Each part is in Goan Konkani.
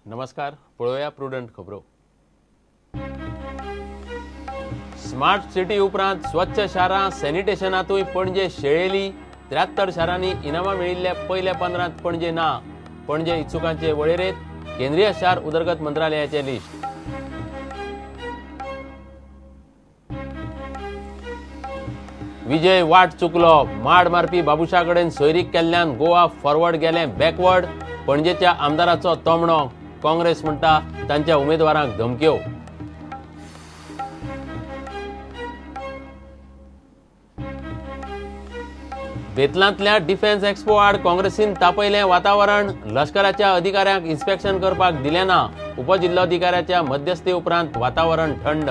नमस्कार, पळोवया प्रुडंट खबरो. स्मार्ट सिटी उपरांत स्वच्छ शारां सॅनिटेशनांतूय पणजे शेळेली. 73 शारांनी इनामां मेळिल्ल्या पयल्या 15 पणजे ना. पणजे इत्सुकांचे वळेरेंत केंद्रीय शार उदरगत मंत्रालयाचें लिस्ट. विजय वाट चुकलो. माड मारपी बाबुशा कडेन सोयरीक केल्ल्यान गोवा फॉरवर्ड गेलें बॅकवर्ड. पणजेच्या आमदाराचो तोमणो. काँग्रेस म्हणटा तांच्या उमेदवारांक धमक्यो. बेतलांतल्या डिफेन्स एक्स्पो आड काँग्रेसीन तापयलें वातावरण. लश्कराच्या अधिकाऱ्यांक इन्स्पेक्शन करपाक दिलें ना. उपजिल्लोधिकाऱ्याच्या मध्यस्थी उपरांत वातावरण थंड.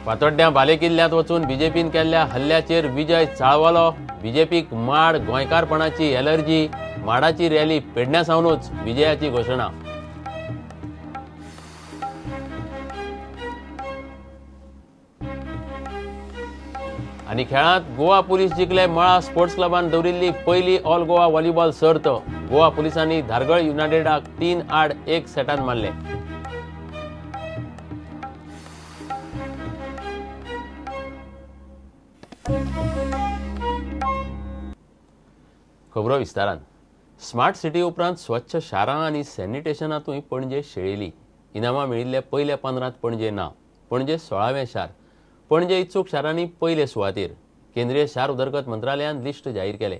फातोड्ड्यां बालेकिल्ल्यांत वचून बीजेपीन केल्ल्या हल्ल्याचेर विजय चाळवलो. बीजेपीक माड गोंयकारपणाची एलर्जी. माडाची रॅली पेडण्या सावनूच विजयाची घोशणा. आनी खेळांत गोवा पुलीस जिखले. मळा स्पोर्ट्स क्लबान दवरिल्ली पयली ऑल गोवा व्हॉलीबॉल सर्त. गोवा पुलिसांनी धारगळ युनायटेडाक 3-1 सेटान मारले. खबरो विस्तारान. स्मार्ट सिटी उपरांत स्वच्छ शारां आनी सॅनिटेशनांतूय पणजे शेळेली. इनामां मेळिल्ल्या पयल्या 15 पणजे ना. पणजे 16वें शार. पणजे इत्सूक शारांनी पयले सुवातेर. केंद्रीय शार उदरगत मंत्रालयान लिस्ट जाहीर केलें.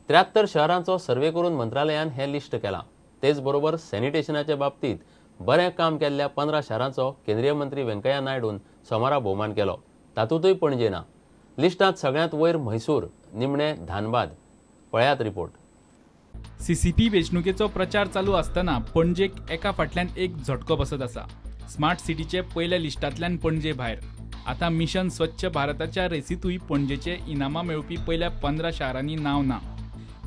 73 शहरांचो सर्वे करून मंत्रालयान हें लिस्ट केलां. तेच बरोबर सॅनिटेशनाच्या बाबतींत बरें काम केल्ल्या 15 शारांचो केंद्रीय मंत्री व्यंकय्या नायडून सोमारा भोवमान केलो. तातूंतय पणजे ना. लिस्टांत सगळ्यांत वयर म्हैसूर, निमणे धानबाद. पळयात रिपोर्ट. सीसीपी वेंचणुकेचो प्रचार चालू आसतना पणजेक एका फाटल्यान एक झटको बसत आसा. स्मार्ट सिटीचे पयल्या लिस्टांतल्यान पणजे भायर. आतां मिशन स्वच्छ भारताच्या रेसींतूय पणजेचे इनामां मेळोवपी पयल्या 15 शारांनी नांव ना.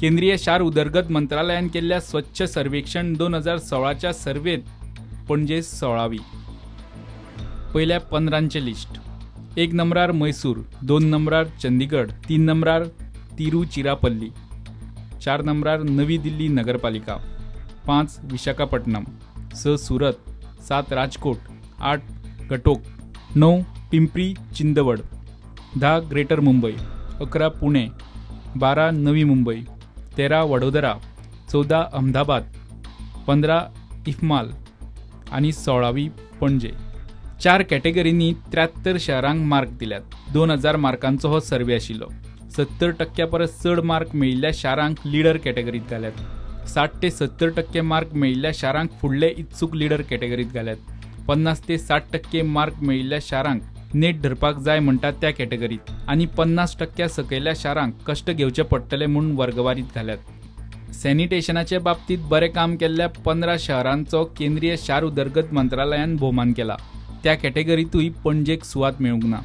केंद्रीय शार उदरगत मंत्रालयान केल्ल्या स्वच्छ सर्वेक्षण 2016च्या सर्वेंत पणजे 16वी. पयल्या 15चें लिस्ट. 1 नंबरार मैसूर, 2 नंबरार चंदीगड, 3 नंबरार तिरुचिरापल्ली, 4 नंबरार नवी दिल्ली नगरपालिका, 5 विशाखापट्टणम, 6 सुरत, 7 राजकोट, 8 गटोक, 9 पिंपरी चिंदवड, 10 ग्रेटर मुंबई, 11 पुणे, 12 नवी मुंबई, 13 वडोदरा, 14 अहमदाबाद, 15 इफमाल आनी 16वी पणजे. 4 कॅटेगरींनी 73 शहरांक मार्क दिल्यात. 2000 मार्कांचो हो सर्वे आशिल्लो. 70% परस चड मार्क मेळिल्ल्या शारांक लिडर कॅटेगरीत घाल्यात. 60 ते 70% मार्क मेळिल्ल्या शारांक फुडले इत्सूक लिडर कॅटेगरीत घाल्यात. 50 ते 60% मार्क मेळिल्ल्या शारांक नेट धरपाक जाय म्हणटा त्या कॅटेगरीत आनी 50% सकयल्या शारांक कश्ट घेवचे पडटले म्हूण वर्गवारीत घाल्यात. सॅनिटेशनाचे बाबतींत बरें काम केल्ल्या 15 शहरांचो केंद्रीय शार उदरगत मंत्रालयान भोवमान केला. त्या कॅटेगरीतूय पणजेक सुवात मेळूंक ना.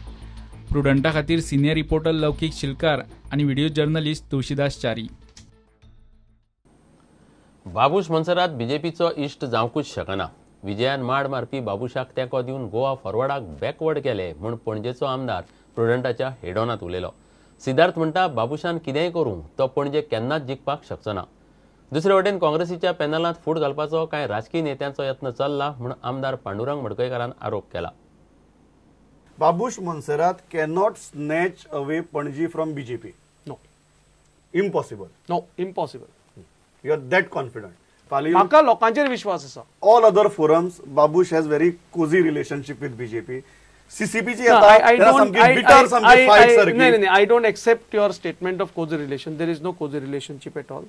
प्रुडंटा खातीर सिनियर रिपोर्टर लौकीक शिलकार आनी व्हिडिओ जर्नलिस्ट तुळशीदास च्यारी. बाबूश मोन्सेरात बीजेपीचो इश्ट जावंकूच शकना. विजयान माड मारपी बाबूशाक तेंको दिवन गोवा फॉरवर्डाक बॅकवर्ड केले म्हूण पणजेचो आमदार प्रुडंटाच्या हेडोनांत उलयलो. सिद्धार्थ म्हणटा बाबूशान कितेंय करूं तो पणजे केन्नाच जिखपाक शकचो ना. दुसरे वटेन काँग्रेसीच्या पॅनलांत फूट घालपाचो कांय राजकी नेत्यांचो यत्न चल्ला म्हूण आमदार पांडुरंग मडकयकारान आरोप केला. Babush Monserrate cannot snatch away Panaji from BJP. No. Impossible. No, impossible. You are that confident. म्हाका लोकांचेर विश्वास आसा. All other forums, Babush has very cozy relationship with BJP. सीसीपीची fight सारकी. नाही, I don't accept your statement of cozy relation. There is no cozy relationship at all.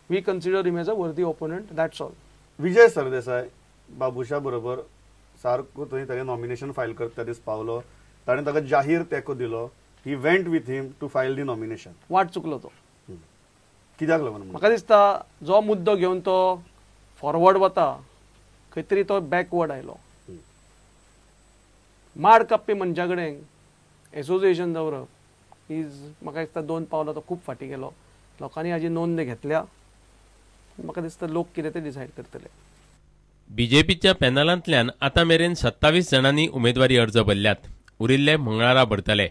We consider him as a worthy opponent, that's all. Vijay Sardesai Babusha बरोबर सारको थंय ताणें नॉमिनेशन फायल करता दीस पावलो, ताणें ताका जाहीर तेंको दिलो. He went with him to file the nomination. वाट चुकलो तो. कित्याक लागून? म्हाका दिसता जो मुद्दो घेवन तो फॉरवर्ड वता खंय तरी तो बॅकवर्ड आयलो. माड कापपी मनशा कडेन एसोसिएशन दवरप is म्हाका दिसता 2 पावलां तो खूब फाटीं गेलो. लोकांनी हाजी नोंद घेतल्या. म्हाका दिसता लोक कितें ते डिसायड करतले. बीजेपीच्या पॅनलांतल्यान आतां मेरेन 27 जाणांनी उमेदवारी अर्ज भरल्यात. उरिल्ले मंगळारा भरतले.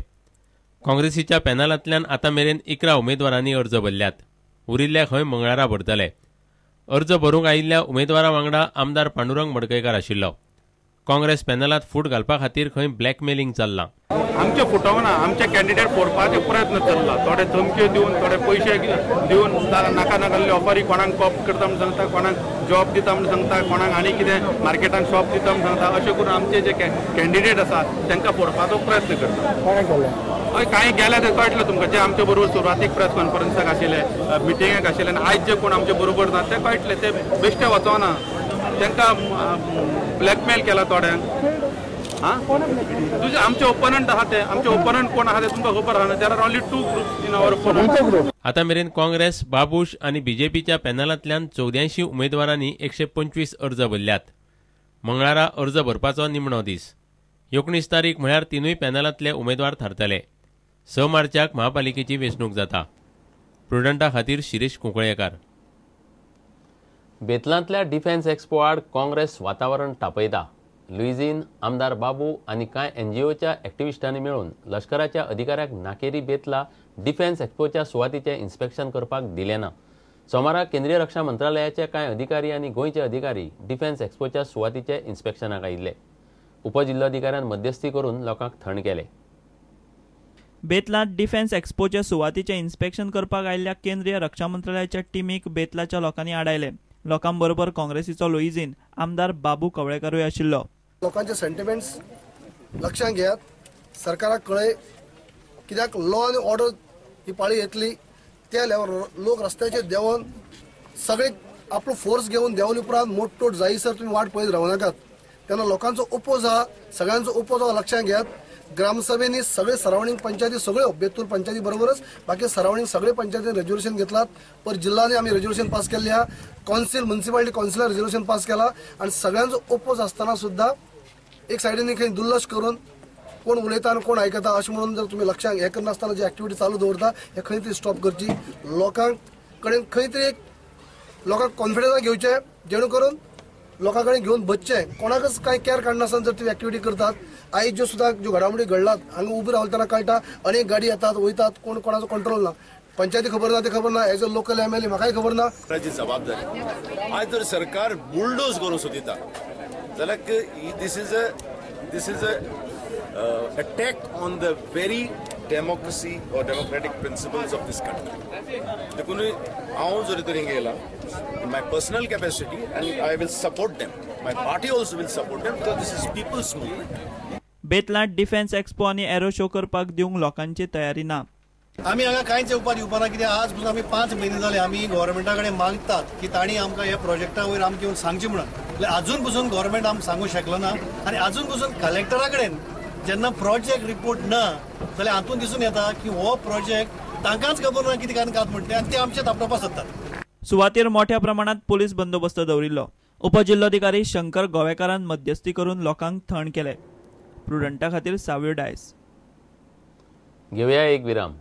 काँग्रेसीच्या पॅनलांतल्यान आतां मेरेन 11 उमेदवारांनी अर्ज भरल्यात. उरिल्ले खंय मंगळारा भरतले. अर्ज भरूंक आयिल्ल्या उमेदवारा वांगडा आमदार पांडुरंग मडकयकार आशिल्लो. काँग्रेस पॅनलांत फूट घालपा खातीर खंय ब्लॅकमेलिंग चल्लां. आमचे फुटोवना, आमचे कॅन्डिडेट फोडपाचे प्रयत्न चल्ला. थोडे धमक्यो दिवन, थोडे पयशे दिवन, नाका नाका ऑफरी कोणाक कॉप करता म्हूण सांगता, कोणाक जॉब दिता म्हूण सांगता, कोणाक आनी कितें मार्केटान शॉप दिता म्हूण सांगता. अशें करून आमचे जे कॅन्डिडेट आसा तांकां फोडपाचो प्रयत्न करता. हय, कांय गेल्या ते कळटलें तुमकां. जे आमचे बरोबर सुरवातीक प्रेस कॉन्फरन्साक आशिल्ले, मिटिंगेक आशिल्ले आनी आयज जे कोण आमचे बरोबर ना ते कळटले. ते बेश्टे वचोना, तांकां ब्लॅकमेल केला थोड्यांक. तुजे आमचे ओपोनंट आहा ते, आमचे ओपोनंट कोण आहा ते तुमकां खबर आहा. There are only 2 groups in our opponent. आतां मेरेन काँग्रेस, बाबूश आनी बीजेपीच्या पॅनलांतल्यान 84 उमेदवारांनी 125 अर्ज भरल्यात. मंगळारा अर्ज भरपाचो निमणो दीस. 19 तारीख म्हळ्यार तिनूय पॅनलांतले उमेदवार थारतले. 6 मार्चाक महापालिकेची वेंचणूक जाता. प्रुडंटा खातीर शिरीष कुंकळयेकार. बेतलांतल्या डिफेन्स एक्सपो आड काँग्रेस वातावरण तापयता. लुईझीन, आमदार बाबू आनी कांय एनजीओच्या एक्टिविस्टांनी मेळून लश्कराच्या अधिकाऱ्याक नाकेरी बेतला डिफेन्स एक्सपोच्या सुवातीचें इन्स्पेक्शन करपाक दिलें ना. सोमारा केंद्रीय रक्षा मंत्रालयाचे कांय अधिकारी आनी गोंयचे अधिकारी डिफेन्स एक्सपोच्या सुवातीचे इन्स्पेक्शनाक आयिल्ले. उपजिल्लोधिकाऱ्यान मध्यस्थी करून लोकांक थंड केले. बेतलांत डिफेन्स एक्सपोच्या सुवातीचें इन्स्पेक्शन करपाक आयिल्ल्या केंद्रीय रक्षा मंत्रालयाच्या टिमीक बेतलाच्या लोकांनी आडायले. लोकांबरोबर काँग्रेसीचो लुईझीन, आमदार बाबू कवळेकारूय आशिल्लो. लोकांचे सेंटिमेंट्स लक्षात घेयात. सरकाराक कळय कित्याक लॉ आनी ऑर्डर ही पाळी येतली त्या लेवल लोक रस्त्याचेर देंवन सगळे आपलो फोर्स घेवन देंवले उपरांत मोडतोड जायसर तुमी वाट पळयत रावनाकात. तेन्ना लोकांचो ओपोज आहा, सगळ्यांचो ओपोज आहा लक्षात घेयात. ग्रामसभेनी सगळे सरावंडींग पंचायती सगळ्यो बेतूर पंचायती बरोबरच बाकी सरावंडींग सगळे पंचायतीन रेजोल्युशन घेतलात. पर जिल्हाने आमी रेजोल्युशन पास केल्ले आहा. कौन्सिल म्युनिसिपालिटी कौन्सिलान रेजोल्युशन पास केला आनी सगळ्यांचो ओपोज आसतना सुद्दां एक सायडीन खंय दुर्लक्ष करून कोण उलयता आनी कोण आयकता अशें म्हणून जर तुमी लक्षांत हें करनासतना जी एक्टिविटी चालू दवरता हे खंय तरी स्टॉप करची. लोकां कडेन खंय तरी एक लोकांक कॉन्फिडन्सान घेवचें, जेणे करून लोकां कडेन घेवन बसचें. कोणाकच कांय कॅर काडनासतना जर तुमी एक्टिविटी करतात. आयज ज्यो सुद्दां ज्यो घडामोडी घडलात हांगा उबी रावले तेन्ना कळटा अनेक गाडी येतात वयतात, कोण कोणाचो कंट्रोल ना. पंचायती खबर ना, ते खबर ना, as a local MLA म्हाकाय खबर ना. जबाबदारी आयज जर सरकार बुलडोज करूंक सोदिता जाल्यार this is a attack on the very democracy or democratic principles of this country. देखून हांव जरी तरी गेला in my personal capacity and I will support them. My party also will support them because this is people's movement. बेतलांत defence expo आनी एरो शो करपाक दिवंक लोकांची तयारी ना. आमी हांगा कांयच येवपाक दिवपा ना, कित्याक आज पसून आमी 5 म्हयने जाले आमी गव्हर्मेंटा कडेन मागतात की तांणी आमकां ह्या प्रोजेक्टा वयर आमकां येवन सांगचें म्हणून. अजून पसून गव्हर्मेंट आमकां सांगूंक शकलो ना आनी अजून पसून कलेक्टरा कडेन जेन्ना प्रोजेक्ट रिपोर्ट ना जाल्यार हातूंत दिसून येता की हो प्रोजेक्ट तांकांच खबर ना कितें कारण कात म्हणटे आनी ते आमचे तापटोवपाक सोदतात. सुवातेर मोठ्या प्रमाणात पोलीस बंदोबस्त दवरिल्लो. उपजिल्लोधिकारी शंकर गोवेकारान मध्यस्थी करून लोकांक थंड केले. प्रुडंटा खातीर साव्यो डायस. घेवया एक विराम.